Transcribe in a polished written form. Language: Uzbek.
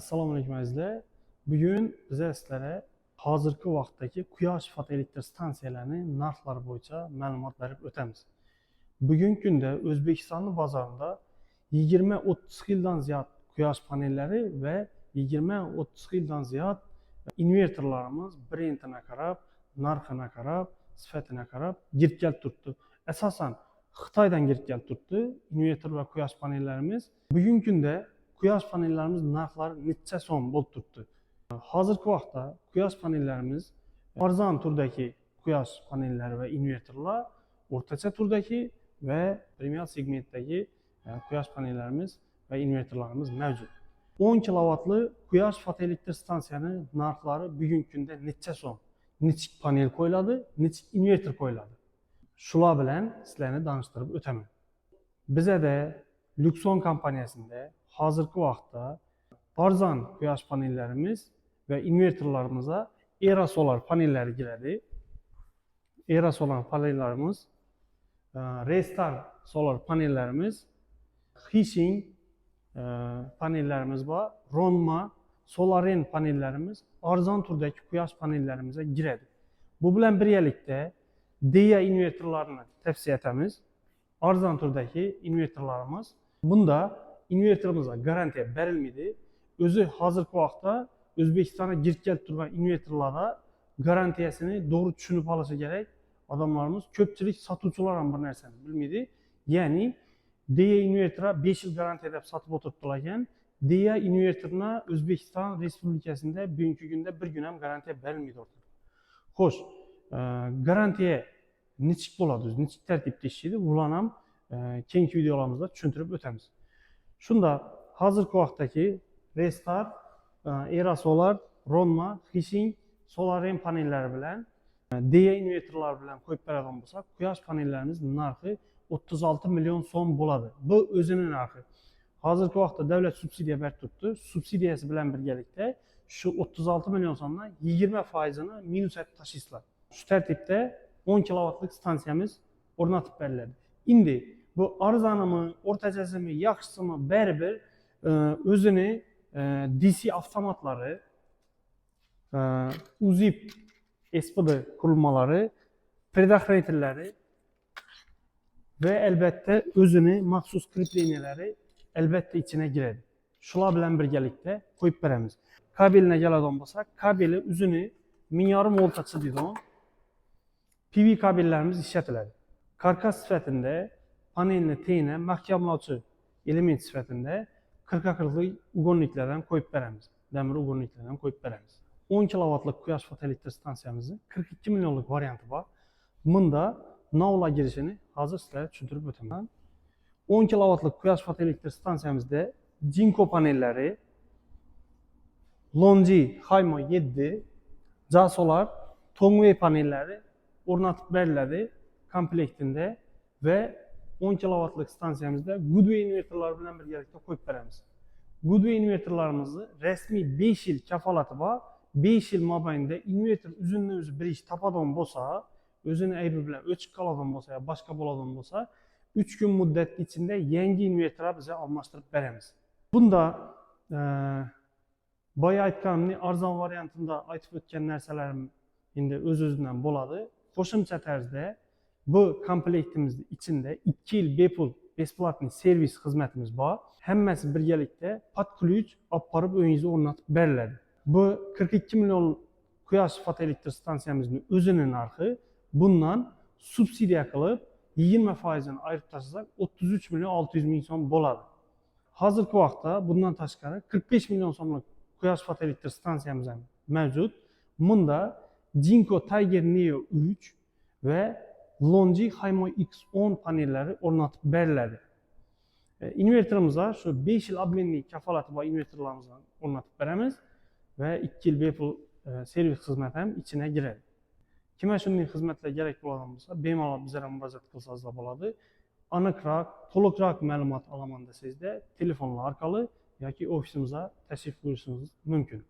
Assalomu alaykum, azizlar. Bugun biza sizlarga hozirgi vaqtdagi quyosh fotoelektr stansiyalarining narxlari bo'yicha ma'lumot berib o'tamiz. Bugungi kunda O'zbekistonning bozorida 20-30 xildan ziyod quyosh panellari va 20-30 xildan ziyod invertorlarimiz brendine qarab, narxina qarab, sifatına qarab girib kelib turibdi. Asosan Xitoydan girib kelib turibdi invertor va quyosh panellarimiz. Bugungi kunda quyosh panellarimiz narxlari necha so'm bo'lib turibdi? Hozirgi vaqtda quyosh panellarimiz arzon turdagi quyosh panellari va invertorlar, o'rtacha turdagi va premium segmentdagi quyosh panellarimiz va invertorlarimiz mavjud. 10 kilovatli quyosh fotoelektr stansiyani narxlari bugungi kunda necha so'm? Nechik panel qo'yiladi, nechik invertor qo'yiladi? Shular bilan sizlarni tanishtirib o'taman. Bizada Luxon kompaniyasida hozirgi vaqtda arzon quyosh panellarimiz va invertorlarimizga Era Solar panellari kiradi. Era Solar panellarimiz, Restar Solar panellarimiz, Hishing panellarimiz bor, Ronma, Solaren panellarimiz arzon turdagi quyosh panellarimizga kiradi. Bu bilan birgalikda Deya invertorlarini tavsiya etamiz. Arzon turdagi invertorlarimiz. Bunda invertorimizga garantiya berilmaydi. O'zi hozirgi vaqtda O'zbekistonga girib kelib turgan invertorlarda garantiyasini to'g'ri tushunib olishi kerak odamlarimiz. Ko'pchilik sotuvchilar ham bir narsani bilmaydi. Ya'ni Deya invertorga 5 yil garantiya deb sotib o'tiribdilar ekan. Deya invertorini O'zbekiston Respublikasida bugungi kunda bir kun ham garantiya berilmaydi o'rtoq. Xo'sh, garantiya nechik bo'ladi o'zi, nechik tartibda ishlaydi, bularni ham keyingi videolarimizda tushuntirib o'tamiz. Shunda hozirgi vaqtdagi Restar, Era Solar, Ronma, Hishing, Solaren panellari bilan Deya invertorlar bilan qo'yib beradigan bo'lsak, quyosh panellarimiz narxi 36 million so'm bo'ladi. Bu o'zini narxi. Hozirgi vaqtda davlat subsidiya berib turibdi. Subsidiyasi bilan birgalikda shu 36 million so'mdan 20 foizini minus etib tashlaysizlar. Shu tartibda 10 kilovatlik stansiyamiz o'rnatib beriladi. Endi bu arzonimi, o'rtachasimi, yaxshisimi, baribir o'zini DC avtomatlari, UZIP SPD qurilmalari, предохранитель lari va albatta o'zini maxsus крепления lari albatta ichiga kiradi. Shular bilan birgalikda qo'yib beramiz. Kabeline keladigan bo'lsak, kabeli uzuni 1500 voltga chiqadigan PV kabellarimiz ishlatiladi. Karkas sifatida panelni tagina mahkamlovchi element sifatida 40 40lik угольник lardan qo'yib beramiz. Demir угольник lardan qo'yib beramiz. 10 kilovatlik quyosh fotoelektr stansiyamizni 42 millionlik varianti bor. Bunda novla girishini hozir sizlarga tushuntirib o'taman. 10 kilovatlik quyosh fotoelektr stansiyamizda Jinko panellari, Longi Haymo 7, Jasolar, Tongwei panellari o'rnatib beriladi komplektida va 10 kilovatlik stansiyamizda Goodway invertorlar bilan birgalikda qo'yib beramiz. Goodway invertorlarimizni rasmiy 5 yil kafolati bor. 5 yil mobaynida invertor o'zini o'zi bir ish topadigan bo'lsa, o'zini aybi bilan o'chib qoladigan bo'lsa yo boshqa bo'ladigan bo'lsa, 3 kun muddat ichida yangi invertorlar biza almashtirib beramiz. Bunda boya aytganimdek, arzon variantida aytib o'tgan narsalarim endi o'z o'zidan bo'ladi. Qo'shimcha tarzda bu komplektimizni ichida 2 yil bepul, бесплатный servis xizmatimiz bor. Hammasi birgalikda под ключ olib borib uyingizga o'rnatib beriladi. Bu 42 million quyosh fotoelektr stansiyamizni o'zini narxi. Bundan subsidiya qilib 20 foizini ayirib tashlasak, 33 million 600 ming so'm bo'ladi. Hozirgi vaqtda bundan tashqari 45 million so'mlik quyosh fotoelektr stansiyamiz ham mavjud. Bunda Jinko Tiger Neo 3 va Longi Haymo X10 panellari o'rnatib beriladi. Invertorimizga shu 5 yil обменный kafolati bor invertorlarimizni o'rnatib beramiz va 2 yil bepul servis xizmati ham ichiga kiradi. Kimga shunday xizmatlar kerak bo'ladigan bo'lsa, bemalol bizlarga murojaat qilsangizlar bo'ladi. Aniqroq, to'liqroq ma'lumot olaman desangizda, telefonlar orqali yoki ofisimizga tashrif buyurishingiz mumkin.